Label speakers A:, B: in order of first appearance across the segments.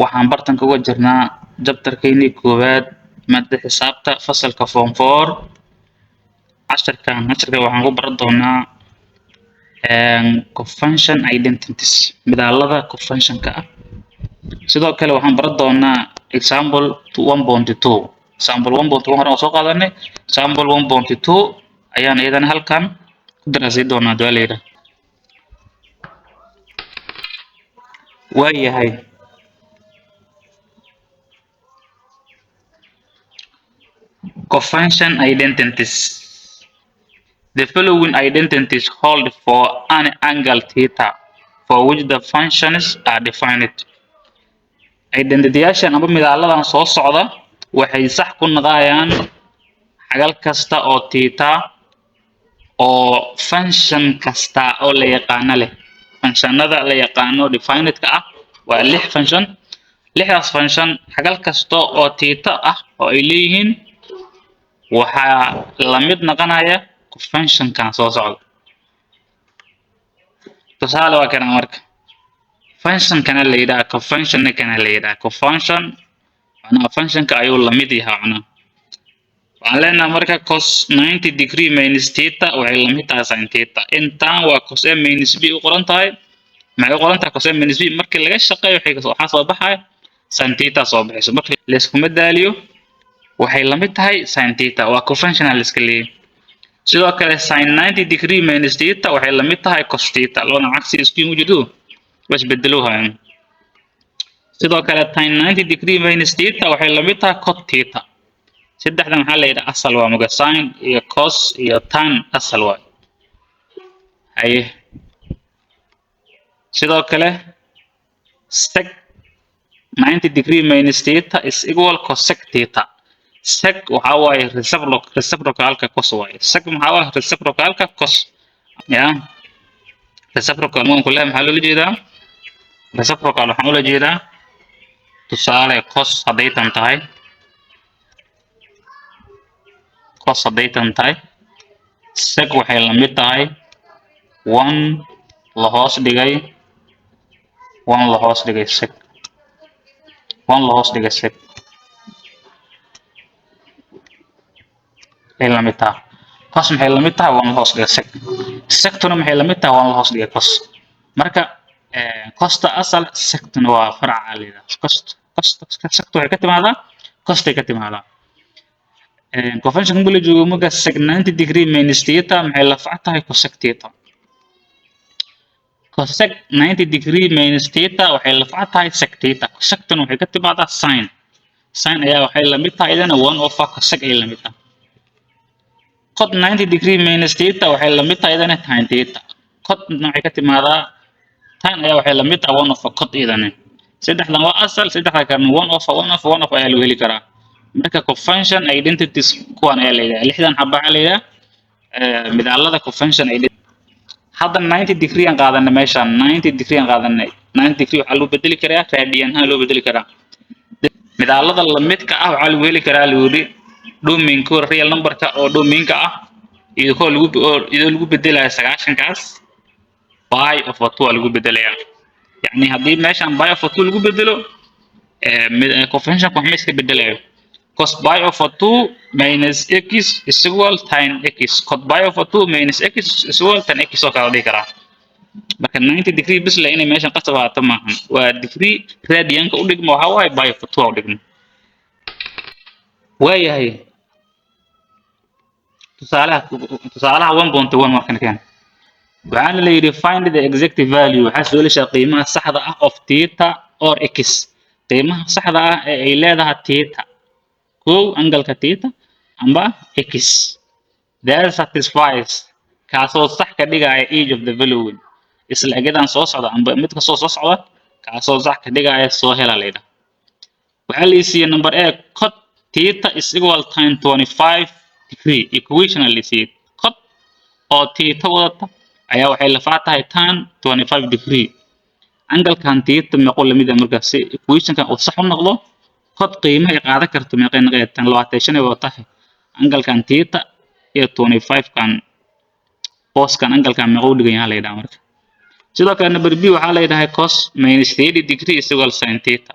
A: Waxaan bartanka uga jirnaa chapterkeennii koowaad, maadada xisaabta, fasalka form four. Casharkan waxaan ku baran doonaa cofunction identities, midaalada cofunctionka ah. Sidoo kale waxaan baran doonaa example 1.2. Example 1.1 hore waan soo qaadanay, example 1.2 ayaan iyadana halkan ku daraasay doonaa duaa la yidhaah. Waayahay, cofunction identities. The following identities hold for any angle theta for which the functions are defined. Identityyaashan ama midaaladan soo socda waxay sax ku noqonayaan xagal kasta oo theta oo function kasta oo la yaqaano leh. Functionada la yaqaano defined-ka ah waa lix function. Lixdaas function xagal kasta oo theta ah oo ay leeyihiin waxaa la mid noqonaya functionkan soo socda. Tusaale waa kana. Marka functionkana la yidhaha cofunctionna kana la yidhaha cofunction, macnaha functionka ayuu la mid yahay. Macnaha waxaan leenahay marka cos 90 degree minus theta waxay la mid tahay sin theta. Intaan waa cos a minus b u qoran tahay. Maxay u qoran tahay cos a minus b? Markii laga shaqeeyo waxaa soo baxaya sin theta soo baxayso. Marka layskuma daaliyo, waxay la mid tahay sin theta, waa cofunctional iska leeyahay. Sidoo kale sin 90 degree minus theta waxay la mid tahay cos theta. Labadan cagsi isku yihiin, ujeedadu waa isbedelo hayaan. Sidoo kale tan 90 degree minus theta waxay la mid tahay cot theta. Saddexdan maxaa la yidhaha? Asal waa muga sin iyo cos iyo tan asal waa. Haye, sidoo kale sec 90 degree minus theta is equal cosec theta. Sec waxaa waaye reciprocalka cos waaye. Sec maxaa waaye? Reciprocalka cos. Ya reciprocal maan ku leeyahay, maxaa loola jeedaa reciprocal? Waxaan ula jeedaa, tusaale, cos hadday tan tahay, cos hadday tan tahay, sec waxay la mid tahay one la hoos dhigay one la hoos dhigay sec, one la hoos dhigay sec ay la mid tahay. Cos maxay la mid tahay? One la hoos dhigay sec. Sectuna maxay la mid tahay? One la hoos dhigay cos. Marka costa asal, sectuna waa faraca la yidhaahdo. Cost cost sectu waxay ka timaadaa costay ka timaadaa. Cofunction marka la joogo, marka sec 90 degree minus theta maxay la fac tahay cosec theta. Cosec 90 degree minus theta waxay la fac tahay sec theta. Cosectuna waxay ka timaadaa sin. Sin ayaa waxay la mid tahay iyadana one over cosec ay la mid tahay. Cot 90 degree minus theta waxay la mid tahay iyadana tan theta. Cotna waxay ka timaadaa tan ayaa waxay la mid tahay one over cot iyadana. Saddexdan waa asal, saddexda kalena one over one over one over ayaa lagu heli karaa. Marka cofunction identities kuwan ayaa la yidhaha, lixdan xaba waxaa la yidhaha midaalada cofunction identity. Hadda 90 degree aan qaadanay meeshaan, 90 degree aan qaadanay. 90 degree waxaa lagu bedeli karaa radian ahaan loo bedeli karaa. Midaalada lamidka ah waxaa lagu heli karaa, lagu yidhi, domainka real numberka oo domainka ah iyadoo lagu iyadoo lagu bedelayo 90-kaas pi over two aa lagu bedelayaa. Yacni haddii meeshaan pi over two lagu bedelo, cofunctionka waxma iska bedelayo. Cos pi over two minus x is equal tan x, cot pi over two minus x is equal tan x oo kala dhihi karaa. Marka 90 degree bis la inay meeshan qasab ahaato maahan, waa degree radianka u dhigmo, waxaa waaye pi over two u dhigmo. Waayahay, tusaalaha 1.1 markan keen. Waxaana la yidhi find the exact value, waxaa soo heshaa qiimaha saxda ah of theta or x, qiimaha saxda ah ee ay leedahay theta, kow angalka theta amba x, that satisfies, kaasoo sax ka dhigaya each of the following, isla egadan soo socda amba mid kastoo soo socda kaasoo sax ka dhigaya soo hela layidhaha. Waxaa la siiyey number a, cot theta is equal tan 25 degree. Equation la siiyey, cot oo theta wadata ayaa waxay lafaa tahay tan 25 degree. Angalkan theta meequu lamid ah? Marka si equationkan uu sax u noqdo, cot qiimaha ay qaadan karto meeqay noqon? Tan 25 ay wadataa. Angalkan theta iyo 25 kan booskan angalkan meequu u dhigan yahay la yidhaha. Marka sidoo kale number b waxaa la yidhahay cos minus 30 degree is equal sin theta.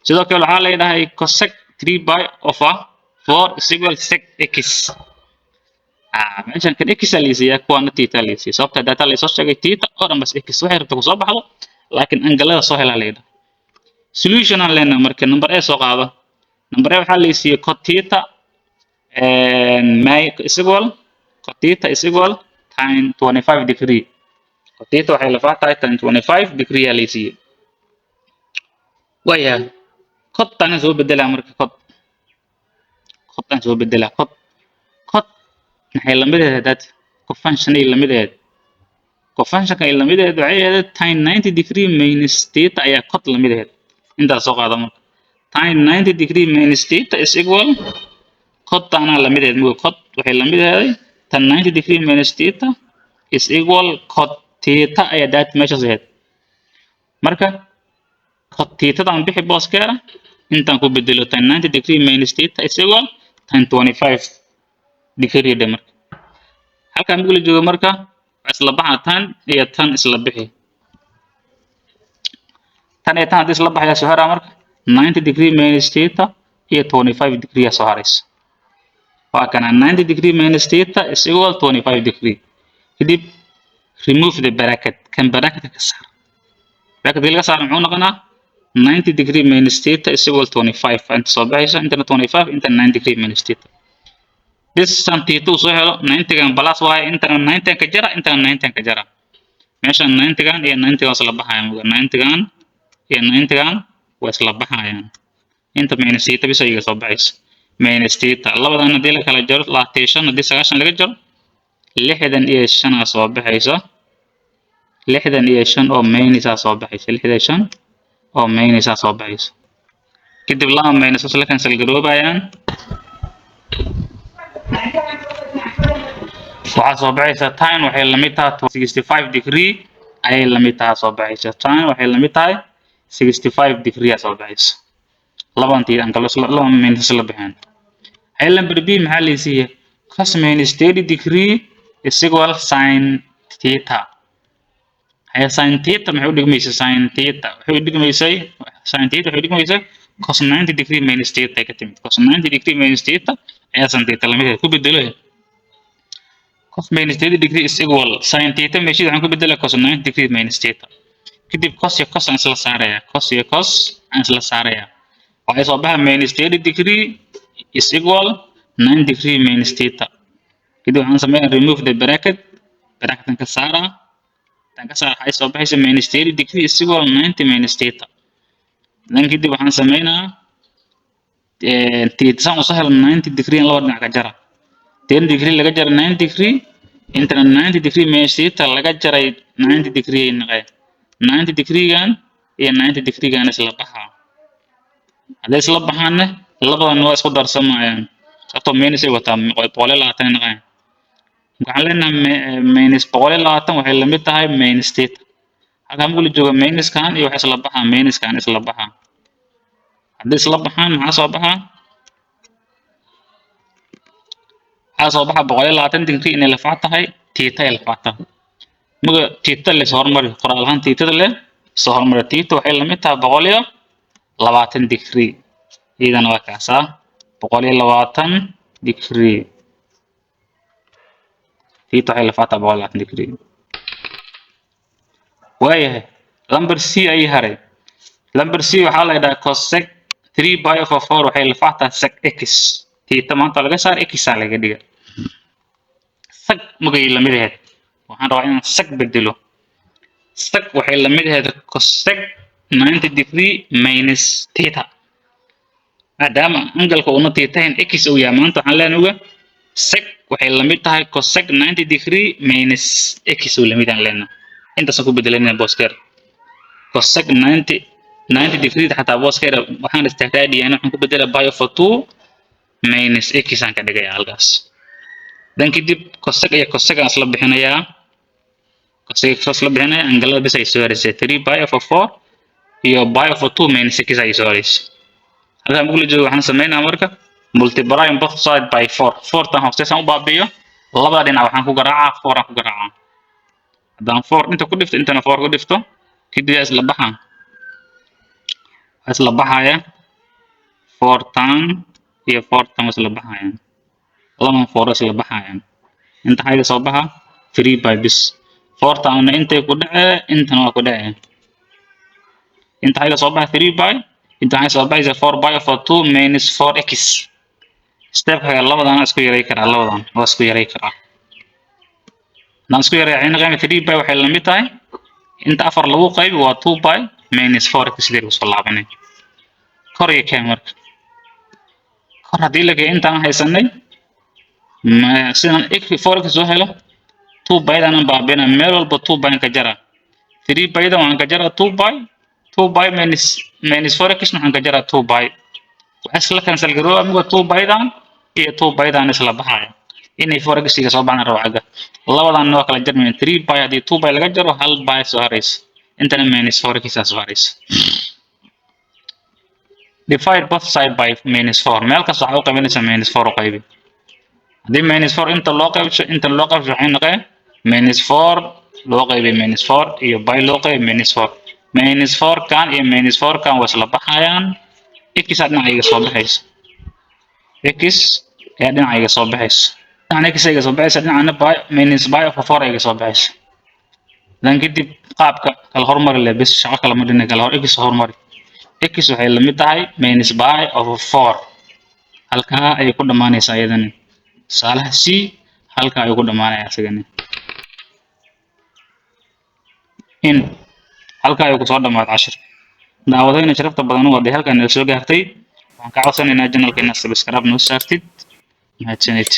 A: Sidoo kale waxaa leedahay cosec 3 pi over 4 is equal sec x. Meeshan kan x aa laysiiyaa, kuwaana theta laysiiya, sababta data laysoo sheegay theta oo dhan bas x waxay rabta kusoo baxdo, laakiin angle-ada soo helaa leedahay. Solution aan leenahay marka number a soo qaado. Number a waxaa laysiiyey cot theta may is equal, cot theta is equal tan 25 degree. Cot theta waxay la tahay tan 25 degree aa laysiiyey. Waayahay, cot aan soo bedelaa marka, cot aan soo bedelaa. Cot maxay lamid ahayd? Dad cofunction ay lamid ahayd. Cofunctionka ay lamid ahayd waxay ahayd tan 90 degree minus theta ayaa cot lamid ahayd. Intaas soo qaada marka, tan 90 degree minus theta is equal cot anaa lamid ahayd muga. Cot waxay lamid ahayd tan 90 degree minus theta is equal cot theta ayaa daat meeshaas ahayd. Marka cot thetadan bixi booskeeda, intaan ku bedelo tan 90 degree minus theta is equal tan 25 degree dhe. Marka halkaan mugla joogo, marka waa isla baxa tan iyo tan, isla bixi tan iyo tan. Haddii isla baxaya, soo haraa marka 90 degree minus theta iyo 25 degree aa soo haraysa. Waa kana 90 degree minus theta is equal 25 degree. Kadib remove the bracket, kan bracket ka saar. Bracket laga saaro muxuu noqonaa? 90 degree minus theta is equal 25 inta soo baxaysa, intana 25, intana 90 degree minus theta bis san theta uu soo helo. 90gan plus waaye, intana 90 ka jara, intana 90 ka jara. Meeshan 90gan iyo 90gan waa isla baxayaan muga, 90gan iyo 90gan waa isla baxayaan. Inta minus theta bis iga soo baxaysa. Minus theta labadan haddii la kala jaro, 25 haddii 90 laga jaro, 65 aa soo baxaysa. 65 oo minus aa soo baxaysa, 65 oo minus aa soo baxaysa. Kadib laba minus isla cancel garoobayaan. Waxaa soo baxaysa tan waxay lamid tahay 65 degree ayay lamid tahay soo baxaysa. Tan waxay lamid tahay 65 degree aa soo baxaysa. Labantii angle laba minus la baxeen. Hay, number b maxaa la siiyey? Cos minus 30 degree is equal sin theta. Haya, sin theta maxay u dhigmaysaa? Sin theta waxay u dhigmaysay, sin theta waxay u dhigmaysay cos 90 degree minus theta ay ka timid. Cos 90 degree minus theta ayaa sin theta lamid ah. Ku bedelo cos minus 30 degree is equal sin theta, meeshii waxaan ku bedelaa cos 90 degree minus theta. Kadib cos iyo cos aan isla saaraya, cos iyo cos aan isla saaraya. Waxay soo baxa minus 30 degree is equal 9 degree minus theta. Kadib waxaan sameeyaa remove the bracket, bracketan ka saaraa. Tan ka saara, waxay soo baxaysa minus 30 degree is equal 90 minus theta. Dan kadib waxaan sameynaa theta saan usoo helo 90 degree in laba dhinac ka jara. 10 degree laga jara 90 degree, intana 90 degree minus theta laga jaray 90 degree ay naqeen. 90 degree-gan iyo 90 degree-gan isla baxaa. Hadday isla baxaanne, labadan waa isku darsamayaan, sababtoo minus ay wataa, 120 ay naqeen. Waxaan leenahay minus 120 waxay lamid tahay minus theta. Halkaan marka la joogo, minuskan iyo waxay isla baxaa, minuskan isla baxaa. Haddii isla baxaan, maxaa soo baxaa? Waxaa soo baxa 120 degree inay lafac tahay theta ay lafac tahay. Maga theta la soo hormari, qoraal ahaan thetada leh soo hormari. Theta waxay lamid tahay 120 degree. Iyadana waa kaasaa 120 degree. Theta waxay lafac tahay 120 degree. Waayahay, number c ayay haray. Number c waxaa la yidhaha cosec 3 pi over 4 waxay lafac tahay sec x. Theta maanta laga saar, x aa laga dhiga. Sec magay lamid ahayd? Waxaan rabaa inaan sec bedelo. Sec waxay lamid ahayd cosec 90 degree minus theta. Maadaama angle-ka uuna theta-hayn, x uu yahay, maanta waxaan leenahay uga sec waxay lamid tahay cosec 90 degree minus x uu lamid aan leenahay. Intaasaan ku bedelanayna booskeer cosec 90 degree. Xataa booskeera waxaan istaa radian, waxaan ku bedelaa pi over 2 minus x aan ka dhigayaa halkaas. Dan kadib cosec iyo cosec aan isla bixinayaa, cosec iyo cosec isla bixinaya. Angle-ada bis ay soo harisay 3 pi over 4 iyo pi over 2 minus x ay soo harisay. Halkaan marka la joogo, waxaan sameynaa marka multiplying both side by 4. 4 tan hoosteesaan u baabi'iyo. Labada dhinac waxaan ku garaacaa 4 aan ku garaacaa. Haddaan 4 inta ku dhifto, intana 4 ku dhifto, kadib yaa isla baxaa, waa isla baxaya. Four tan iyo four tan waa isla baxayaan, laban four isla baxayaan. Inta xayga soo baxa three pi bis. Four tanna intay ku dhacee, intana waa ku dhacee. Inta xayga soo baxa three pi, inta waxay soo baxaysa four pi over two minus four x. Stepka labadan isku yaray karaa, labadan waa isku yaray karaa. Haddaan isku yaray waxay noqon three pi waxay la mid tahay inta afar lagu qaybi waa two pi minus four x. Sidee kusoo laabanay? Kor iyo keen. Marka kor haddii la geeyo, intaan haysanay sidan four x soo helo, two pi-dan baabina, meel walba two pi ka jara. Three pi-dan waxaan ka jaraa two pi, two pi minus four x waxaan ka jaraa two pi. Waxaa isla cancel garooba amiga two pi-dan iyo two pi-dan isla baxaya. Inay four x iga soo baxaan rabo xagga. Labadan waa kala jarmayaan. Three pi haddii two pi laga jaro, hal pi soo haraysa, intana minus four x soo haraysa. Divide both side by minus four. Meel kasta waxaa u qaybinaysaa minus four. U qaybi. Haddii minus four inta loo qaybsho, inta loo qaybsho, waxay noqon minus four loo qaybiy minus four iyo pi loo qaybiy minus four. Minus four kan iyo minus four kan waa isla baxayaan. X aa dhinaca iga soo baxaysa, x ayaa dhinaca iga soo baxaysa, dhinaca x iga soo baxaysa, dhinacana pi minus pi over four iga soo baxaysa. Dan kadib qaabka kala hormari leh bes, shaqo kala ma dhina, kala hor x hormari. X waxay la mid tahay minus pi over four. Halkaa ayay ku dhammaanaysaa iyadani. Tusaalaha c halkaa ayuu ku dhammaanaya isagani. In halkaa ayuu kusoo dhammaad cashirka. Daawadayna sharafta badan waa halkaa naga soo gaartay, waxaan ka codsanaynaa channelka inaad subscribe noo saartid. Mahadsanid.